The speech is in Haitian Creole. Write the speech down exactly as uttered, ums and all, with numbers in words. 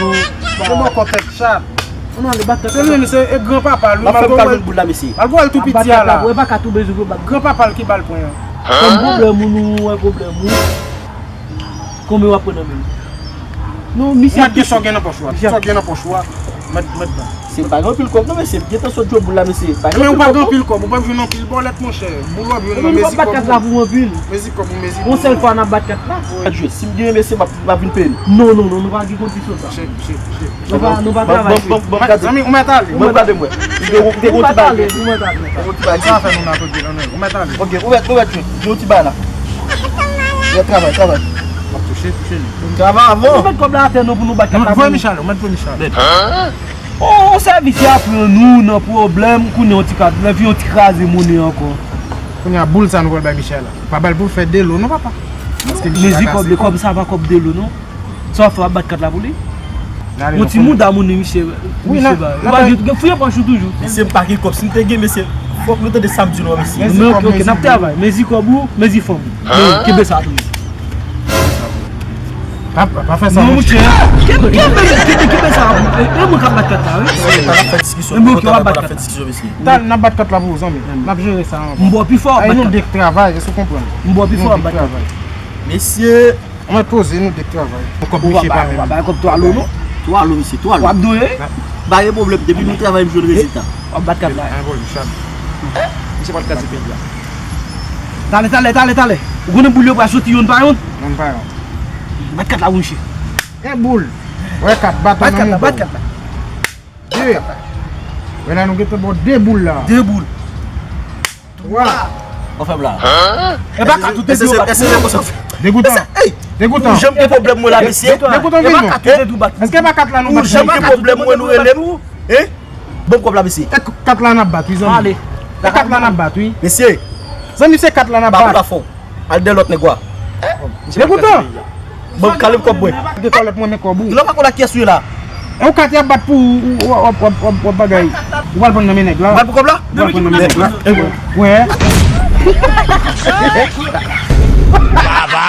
Yo bòkò tèt chat. Ou nan ale bat tèt la. Se li menm, se e granpapa l, wi, malgre w wè l, malgre w wè l tou piti a la. E pa ka tou bezwen pou bat. Granpapa l ki ba l pwen an. Kòm pwoblèm ou, nou wè pwoblèm ou. Konbyen w ap pran nan men l? Non, misye ap gen sa w gen nan pòch ou a. Sa w gen nan pòch ou a, mèt, mèt ba. Se pa gen anpil kòb non, mesye. M gentan sot jwe boul la, mesye. Pa gen anpil kòb non. Ou pa gen anpil kòb, ou p ap jwenn anpil bòlèt, monchè. Boul w ap jwenn nan, mezi kòb ou, mezi kòb ou, mezi kòb ou. Yon sèl fwa n ap bat kat la. Wi. Si m genyen, mesye, m ap, m ap vin peye nou. Non, non, non, nou pa gen kondisyon sa. Chèk, chèk, chèk. Nou pa, nou pa travay. Bon, bon, bon, bon, gade. Zanmi, ou mèt ale. Mwen gade mwen. Ou mèt ale, ou mèt ale. Ou mèt ale. Sa fè nou nan pil anmèl. Ou mèt ale. Ok, ou mèt, ou mèt jwe. Jwe yon ti bagay la. Travay, travay. M ap touche, touche li. Travay avan. Ou mèt kòb la atè non pou nou bat kat la. Voye Michel, ou mèt voye Michel. On sèvis y ap pran nou nan pwoblèm, kounye a yon ti ka, lè vin yon ti kraze monnen ankò. Kounye a boul sa nou pral bay Michel la. Pa ba l pou l fè delo non, papa. Paske Michel mezi kòb, kòb sa pa kòb delo non. Sa w ap fè, w ap bat kat la pou li? Yon ti mouda moun li, misye, misye ba. Ou pa jwe, fouye pòch ou toujou. Mesye, m pa gen kòb. Si m te gen, mesye, fòk nou tande sa m di nou an, mesye. Men ok, ok, n ap travay. Mezi kòb ou, mezi fanm ou. Men kenbe sa tou. Pa, pa, pa fè sa, non, monchè. Kenbe, kenbe, kenbe, kenbe sa. E, e mwen k ap bat kat la, wi. Mesye, pa n ap fè diskisyon. E mwen k ap bat kat la. N ap bat kat la pou ou, zanmi. N ap jere sa anvan. M ba w pi fò, w ap bat kat la. Nou de k travay, èske w konprann? M ba w pi fò, w ap bat kat la. Mesye, Ann poze nou de k travay. Kòb misye pa menm. Ou pa bay kòb twa lo non. Twa lo, mesye, twa lo. W ap doye? Pa gen pwoblèm, depi nou travay, m jwenn rezilta. W ap bat kat la. An pwoblèm, chat. Misye pral kraze peyi a. Talè, talè, talè, talè. Ou konnen boul yo pral soti youn pa youn? Youn pa youn. Bat kat la, monchè. Gen boul. Wè kat, baton nan men w. Bat kat la, bat kat la. De. Wè la, nou gentan ba w de boul la. De boul. Twa. Ou fè blag. E pa kat ou te di w bat. Degoutan. Degoutan. Ou janm gen pwoblèm mwen la, mesye. Degoutan vini. E pa kat ou te di w bat. Èske pa kat la nou bat? Ou janm gen pwoblèm mwen, nou rele m. Hein? Bon kòb la, mesye. E kat la n ap bat, wi, zanmi. Ale. E kat la n ap bat, wi. Mesye. Zanmi, se kat la n ap bat. Ba pou la fò. Al dèyè lòt nèg wa. Degoutan. Bon, kale m kòb mwen. Ou te twa lòt mwen men kòb ou. Lè w pa konn ak kiyès ou ye la. E ou kat y ap bat pou ou, ou, w ap, w ap, w ap, w ap bagay. Ou pral pran nan men nèg la. Ou pral pran nan men nèg la. Wè. Baba.